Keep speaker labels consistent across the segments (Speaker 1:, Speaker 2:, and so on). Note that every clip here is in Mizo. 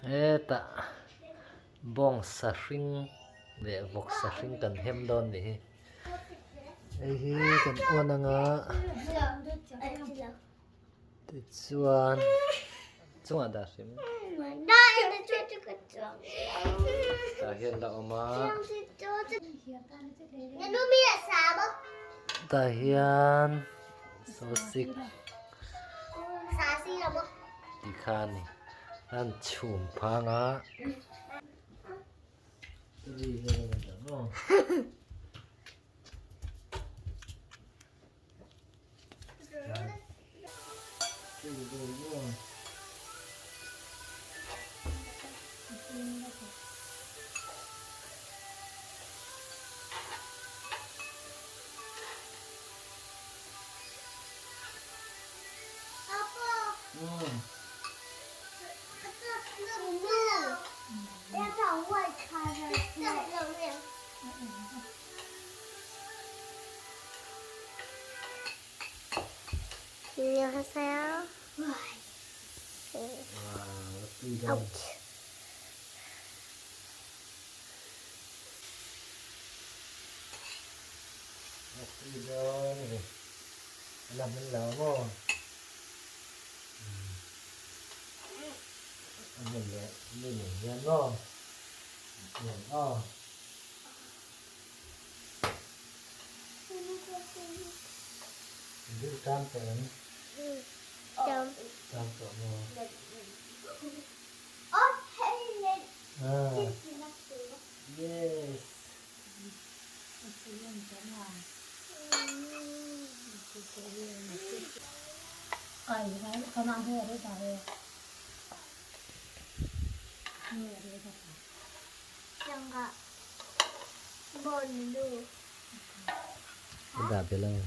Speaker 1: Hetah bawngsa hring leh vawksa hring kan hem dawn nih hi. Hei hi kan on anga tichuan chungah dah hrim tah hian la awm a tah hian sausik tih kha a ni an chhum phang a. Dah belh ang.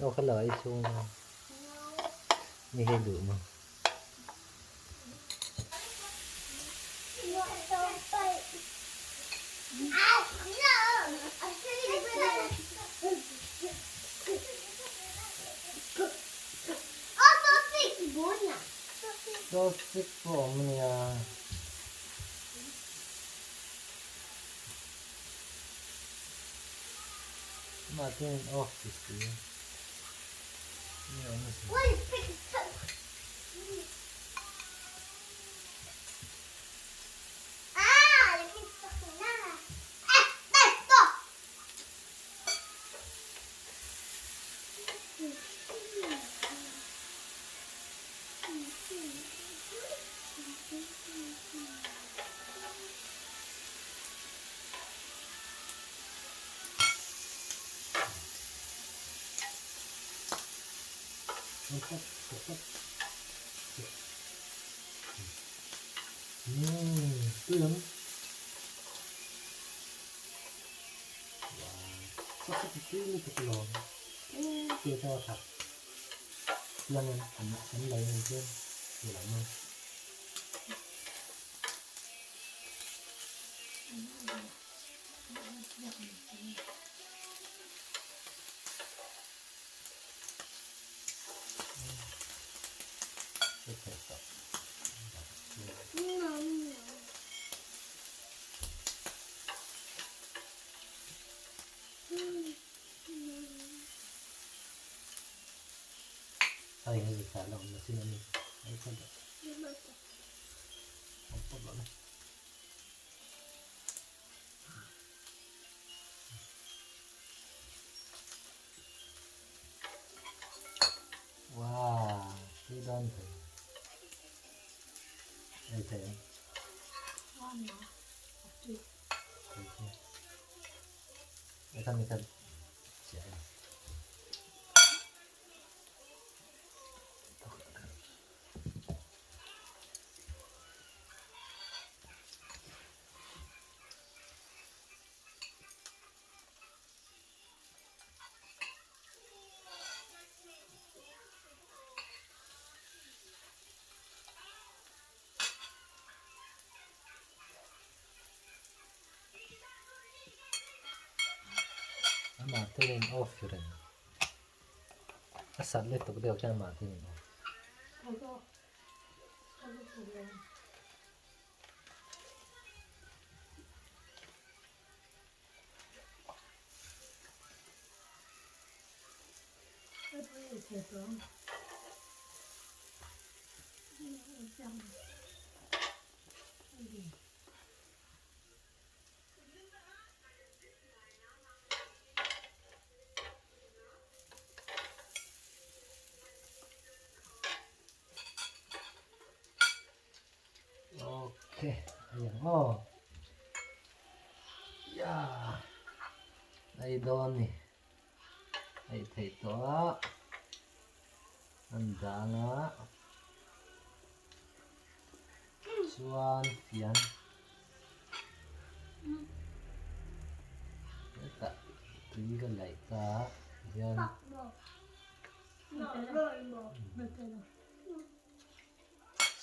Speaker 1: Chaw kha la ei chhung a ni hei duh maw. Sausik pawh a awm a nia. Amah chuan in off ti si. Ni awm a si. Tui ang. Tui lutuk lo. Tui chaw a that. Chiang em an an lei ang chuan ti lo maw. Hei hei thla la awm sin ani ai kha dah awm pawp lo na. Wow, tui dawn thei. Ei thei ang. Thei chu. Ei kha mi kha chiah em. Amah ten in off reng. A sat lutuk deuh khian amah ten in off. Ok, ayan aw. Ya. Ei dawn ni. Ei theih tawh a. An dang a. Chuan fian. Hetah tui ka laih ta a hian.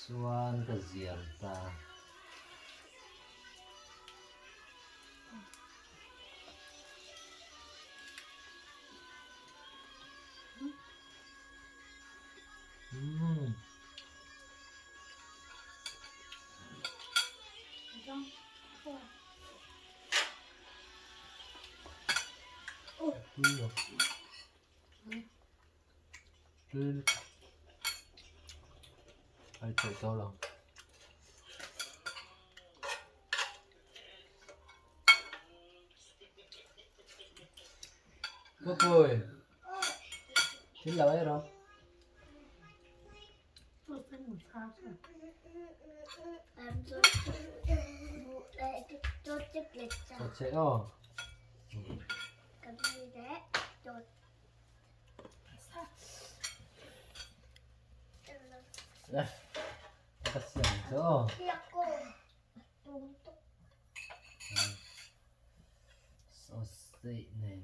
Speaker 1: Chuan ka ziam ta. Umm. Ai thei tawh lo. Pupui. Thil lo ei rawh. Che aw. Ka siam che aw. Sausage nen.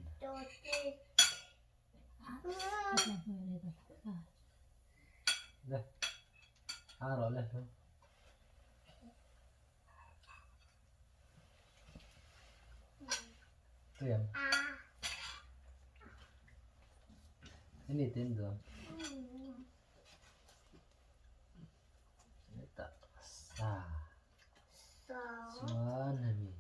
Speaker 1: Le. A rawh le. Tuyang. Ini tin doon. Hetah sa. Chuan hemi.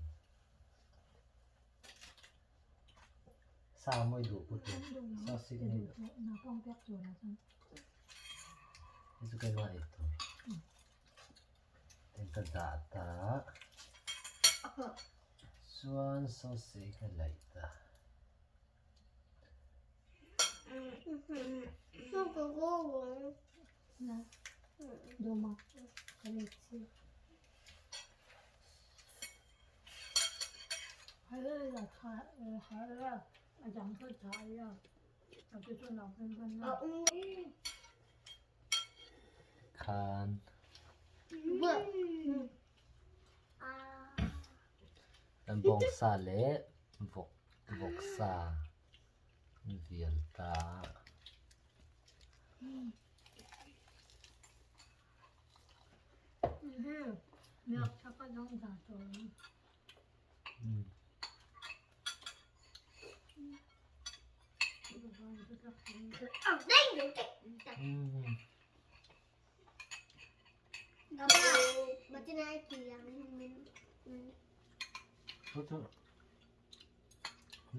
Speaker 1: Sa mawi duh put lo. Sa sik nei duh. Hei chu keimah ei tur. Eng ka dah ta. Chuan sausage ka laih ta. Khan bawngsa leh vawk vawksa vial ta.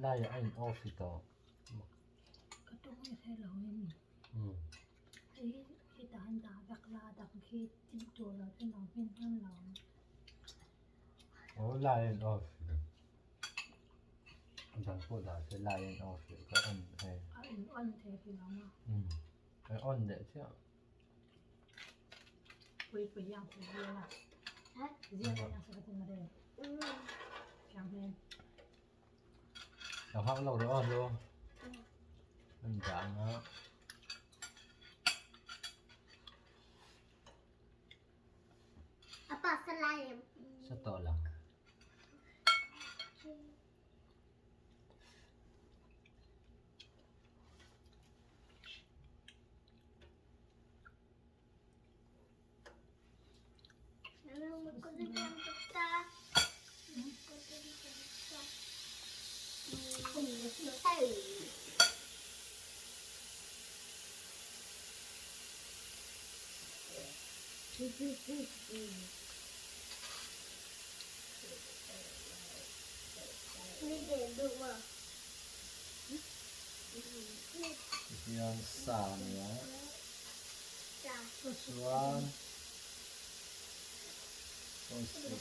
Speaker 1: Laiah a in off i tawh. Aw lai a in off dang pawh dah se lai a in off leh ka on hei. A on leh chiah. Lo hak lo rawh aw lu. An dah ang a. Sa tawh lo. Tihian sa a ni a, chuan sawi.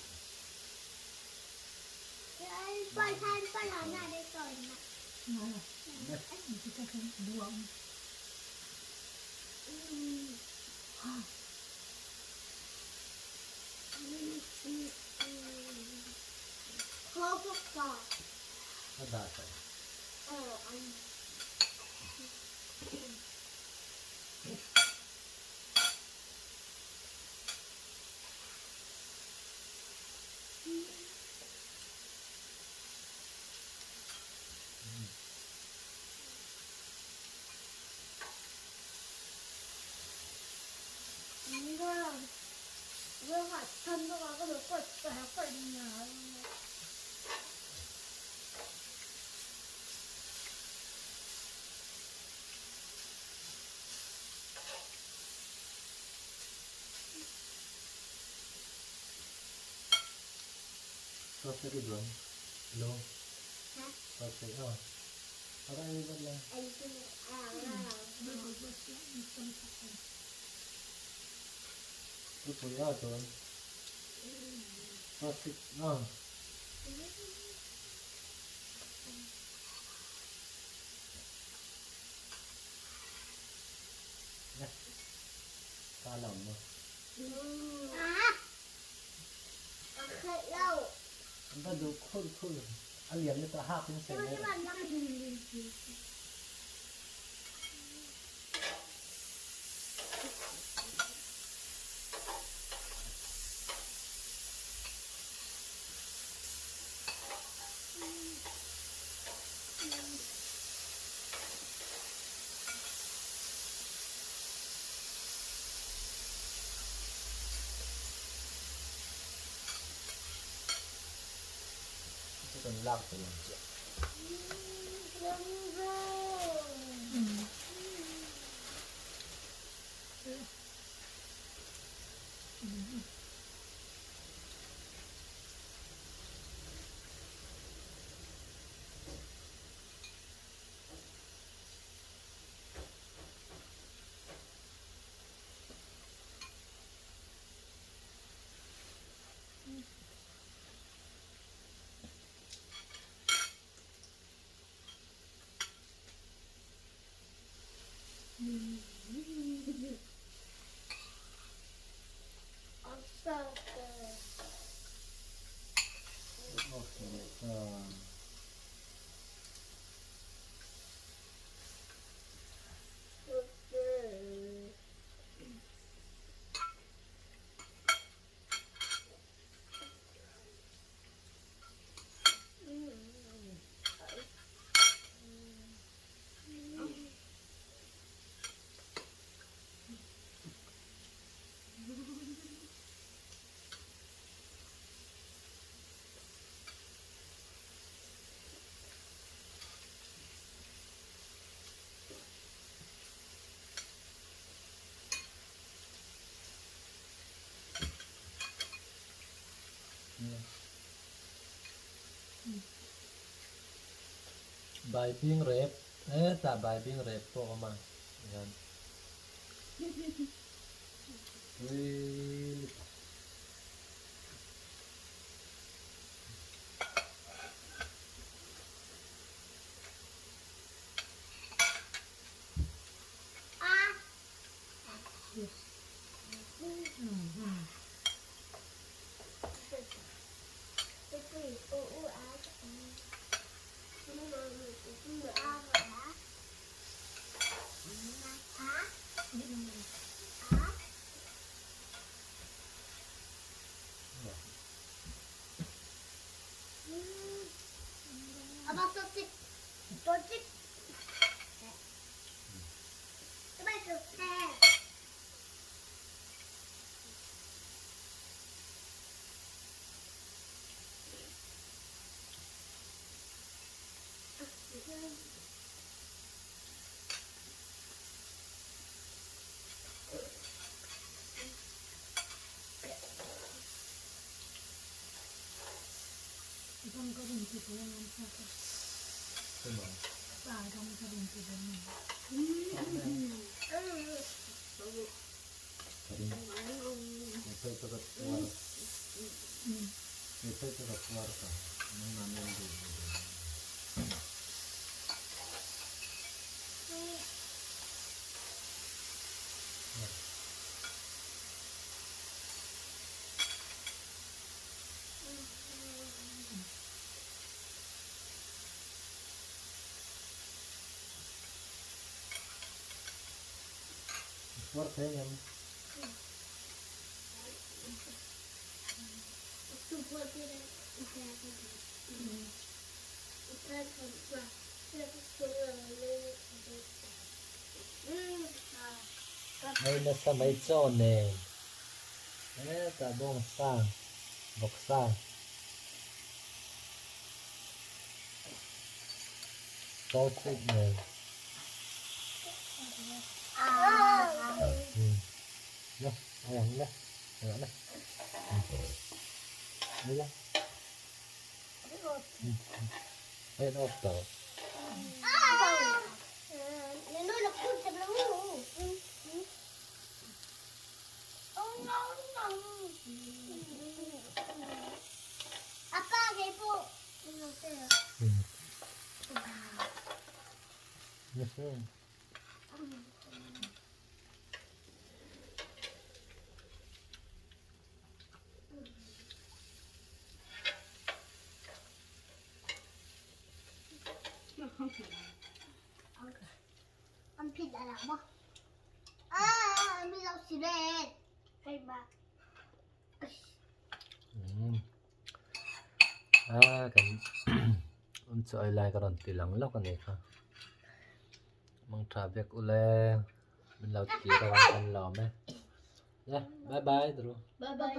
Speaker 1: A dah tawh. Sausage i duh ang ilo? Sausage aw. Ara ei vat la. Tupui a chuan sausage aw. Ka la awm maw? An va duh khur khur a lian lutuk a hak in sawi mai rawh. Chu kan lak tel ang chiah. Baibing rep hetah baibing rep pawh a awm a tihian tui lutuk. Puar thei ngem. Hei nasa mai chaw nen hetah bawngsa vawksa sausage nen le ai ang le rawh le ai le ai an off tawh. Ah kan an chaw ei lai ka rawn ti lang lawk a ni kha mang tha vek ule min lo tir avang kan lawm e le bye bye Dhruv
Speaker 2: bye bye.